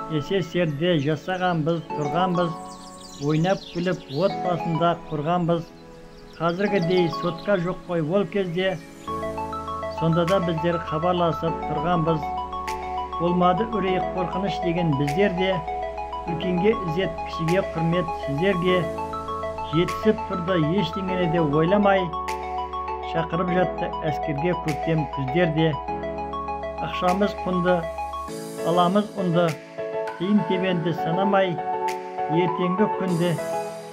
СССРде жасағанбыз, тұрғанбыз, ойнап күліп отбасында құрғанбыз. Қазіргідей сотка жоқ қой ол кезде, сонда да біздер хабарласып тұрғанбыз. Болмады үрей, қорқыныш деген біздерде, үлкенге ізет, кішіге құрмет сіздерге. Жетісіп тұрды ештеңені де ойламай, шақырып жатты әскерге көктем күздерде. Ақшамыз құнды, аламыз ұнды, тиын тебенді санамай, ертеңгі күнді,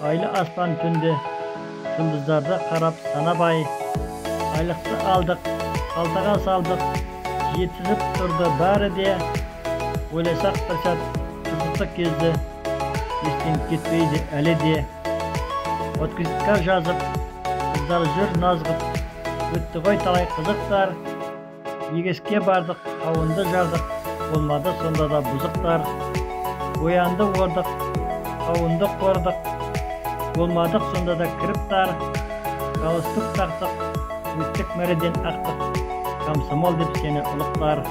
айлы аспан түнді, жұлдыздарды қарап санабай. Айлықты алдық, қалтаға салдық, жетісіп тұрды бәрі де. Ойласақ бір сәт қызықты кезді, естен кетпейді әлі де. Открытка жазып, қыздар жүр наз ғып, өтті ғой талай қызықтар. Егіске бардық, қауынды жардық, болмады сонда да бұзықтар. Боянды ордық, қауынды қордық, болмадық сонда да кіріптар. Галстук тақтық, өттік мәреден ақтық, комсомол деп сені ұлықтар.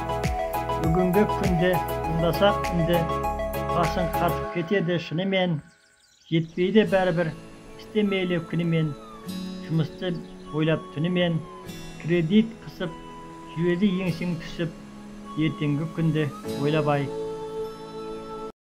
Бүгінгі күнді тыңдасақ үнді, басың қатып кетеді шынымен. Жетпейді бәрібір, істе мейлі күнімен, жұмысты ойлап түнімен. Кредит қысып, жүйеде еңсең түсіп, ертеңгі күнді ойлабай.